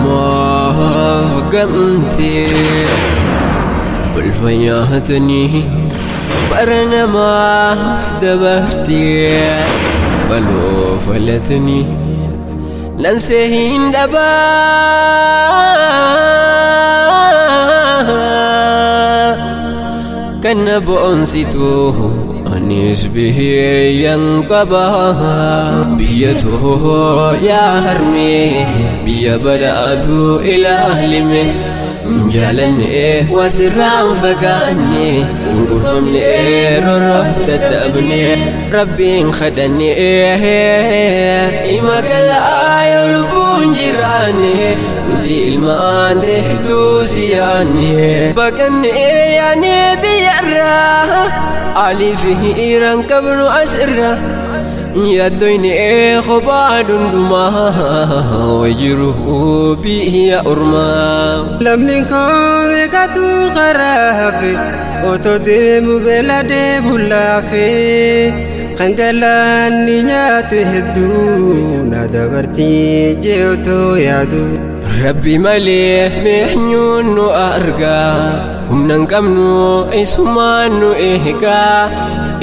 Oromoo gamtee balfa nyaatanii bara namaaf dabartee baloo falatanii nansee hin dhabaa kan na boonsitu anis biyyan qaba biyya too yaa harmee biyya badhaatu ilaalime jaalanne wasirraan fagaanne cunqurfamne roroof dadhabne rabbiin kadhanne ima galaa yoo lubbuun jiraanne nuti ilmaan hedduu si yaanne baqanne yaanne biyyarraa alii fi hiiraan qabnu asirraa yaaddoyne kophaa dundumaa wajiru biyya ormaa. Lammiin koo meeqatu karaa hafe otoo deemu beela deebu laafe kan galaanni nyaate hedduu na dabartii jee otoo yaadu. Rabbi malee meenyuun nu argaa humna hin qabnu isumaan nu eegaa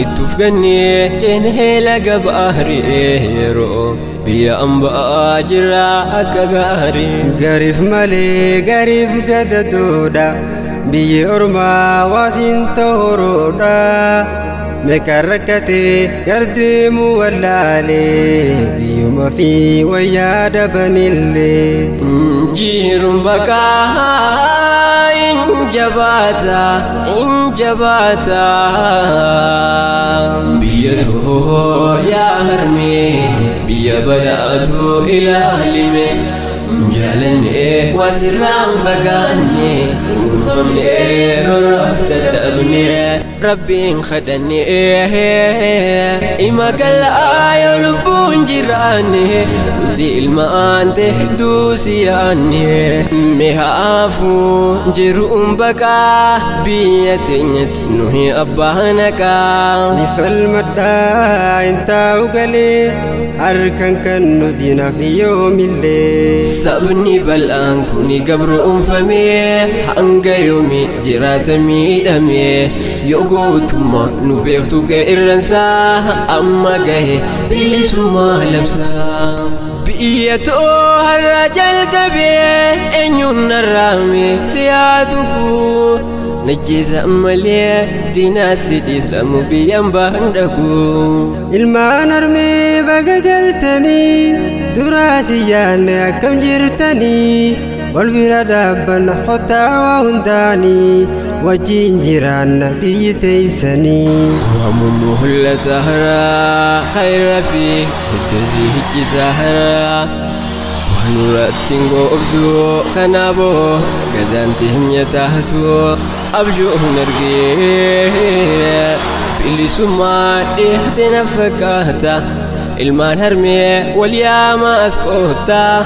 ittuuf gannee ceenee laga baarii yeroo biyya ambaa jira akka gaarii. Gariif malee gariif gadadoodha biyyi ormaa waasiin tooroodha meeqaan rakkatee gardeemu wallaalee biyyuma fi wayyaa dhabanillee. Jiruun baqaa hin jabaata hin jabaata. Biyya too yaa harmee biyya badhaatu ilaalime jaalanne wasirraan fagaanne cunqurfamne roroof dadhabne rabbiin kadhanne ima galaa yoo lubbuun jiraanne nuti ilmaan hedduu si yaanne mi'aafuu jiruun baqaa biyya teenyatti nuyi abbaa naqaa. Ni falmadhaa hin taa'u galee harkan kan nuti naaf yoomillee. Sabni bal'aan kun gabroonfamee hanga yoomii jiraata miidhamee yoo gootummaa nu beektu qeerransaa amma gahe bilisummaa labsaa. Biyya too har'a jalqabee eenyuun narraame siyaatu kuu najjeesa malee diinaa sidhiis lamu biyyaan baan dhaqu. Ilmaan harmee baga galtanii duraa si yaanne akkam jirtanii wal bira dhaabbanna kottaa waa hundaanii wajjin jiraanna biyyi teeysanii. ومهلة هرا خير في التزهج تهرا ونرتن قبدو خنابو قدانتهن يتهتو أبجو نرقي bilisummaa dhiyaate na fakkaata ilmaan harmee wal yaama as koottaa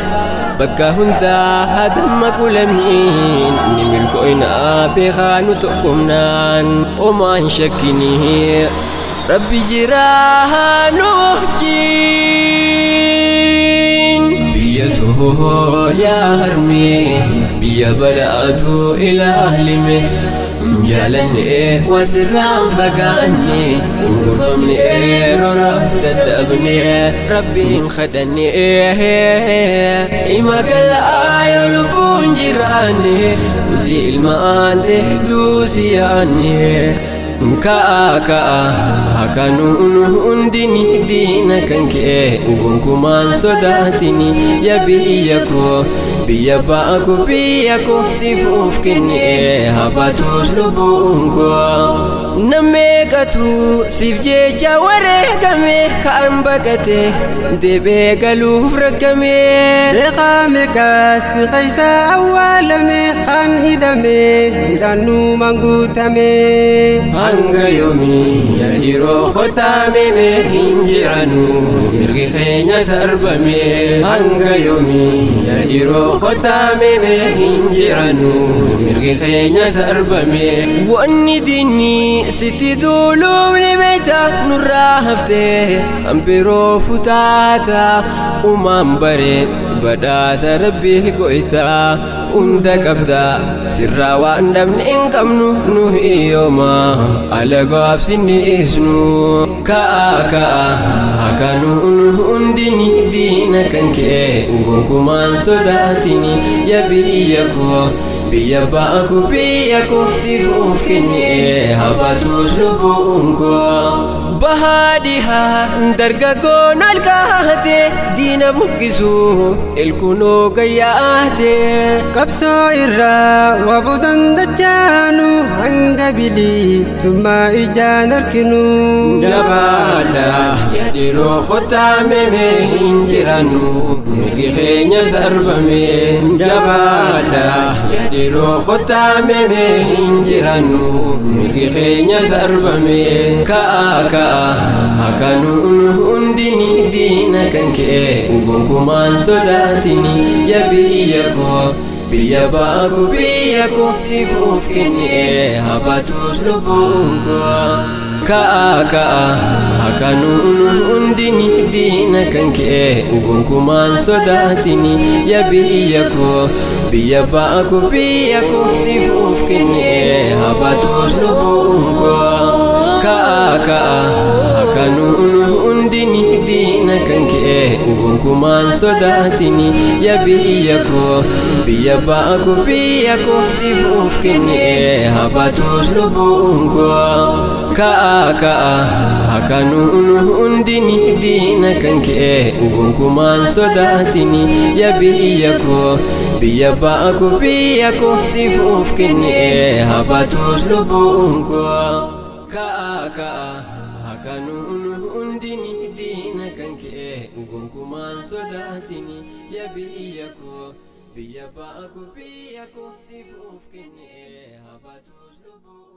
bakka hundaa hadamma qulamiin ni milkooyna beekaa nu tokkomnaan omaan shakkinii rabbi jiraa nu wajjiin. Biyya too yaa harmee biyya badhaatu ilaalime jaalanne wasirraan fagaanne cunqurfamne roroof dadhabne rabbiin kadhanne ima galaa yoo lubbuun jiraanne nuti ilmaan hedduu si yaanne. Ka'a ka'a hakanuun hundini diina kan kee gonkumaan sodaatini yaa biyya koo biyya baako biyya koo sifuuf kenne habaatus lubbuun koo. Nammeeqatu siif jecha wareegame kaan baqate deebee galuuf rakkame. Beekaa meeqas keessa awwaalame kan hidhame hidhannumaan guutame. Hanga yoomii yaa dhiiroo kottaa meemee hin jiranu mirgi keenya sarbame. Hanga yoomii yaa dhiiroo kottaa meemee hin jiranu mirgi keenya sarbame. Wanni diinni sitti duuluun beekta nurraa haftee kan biroo futaata uumaan bare Badhaasa rabbii goytaa hunda qabda, sirraa waan dhabne hin qabnu. Nu hiyyooma alagaaf sinniisnu. Ka'a, ka'a, hakanuun hundini diina kan kee gonkumaan sodaatini. Ya biyya koo, biyya baako, biyya koo sifuuf kenne habatus lubbuun koo. Bahaa dhihaa dargaggoon ol kaate, diina buqqisu ilkunoo gayyaate. Qabsoo irraa wabudan dachaanu hanga bilisummaa ijaan arginu. Jabaadha yaa dhiiroo, kottaa meemee, hin jirannu mirgi keenya sarbame. Jabaadha yaa dhiiroo, kottaa meemee, hin jirannu mirgi keenya sarbame. Ka'a, ka'a, hakanuun hundini diina kan kee gonkumaan sodaatini. Ya biyya koo, biyya baako, biyya koo sifuuf kenne habatus lubbuun koo. Ka'a, ka'a, hakanuun hundini diina kan kee gonkumaan sodaatini. Ya biyya koo, biyya baako, biyya koo sifuuf kenne habatus lubbuun koo. Ka'a, ka'a, hakanuun hundini diina kan kee gonkumaan sodaatini. Ya biyya koo, biyya baako, biyya koo sifuuf kenne habatus lubbuun koo. Ka'a, ka'a, hakanuun hundini diina kan kee gonkumaan sodaatini. Ya biyya koo, biyya baako, biyya koo sifuuf kenne habatus lubbuun koo. Ka'a, ka'a, hakanuun hundini diina kan kee gonkumaan sodaatini. Ya biyya koo, biyya baako, biyya koo sifuuf kenne habatus lubbuun.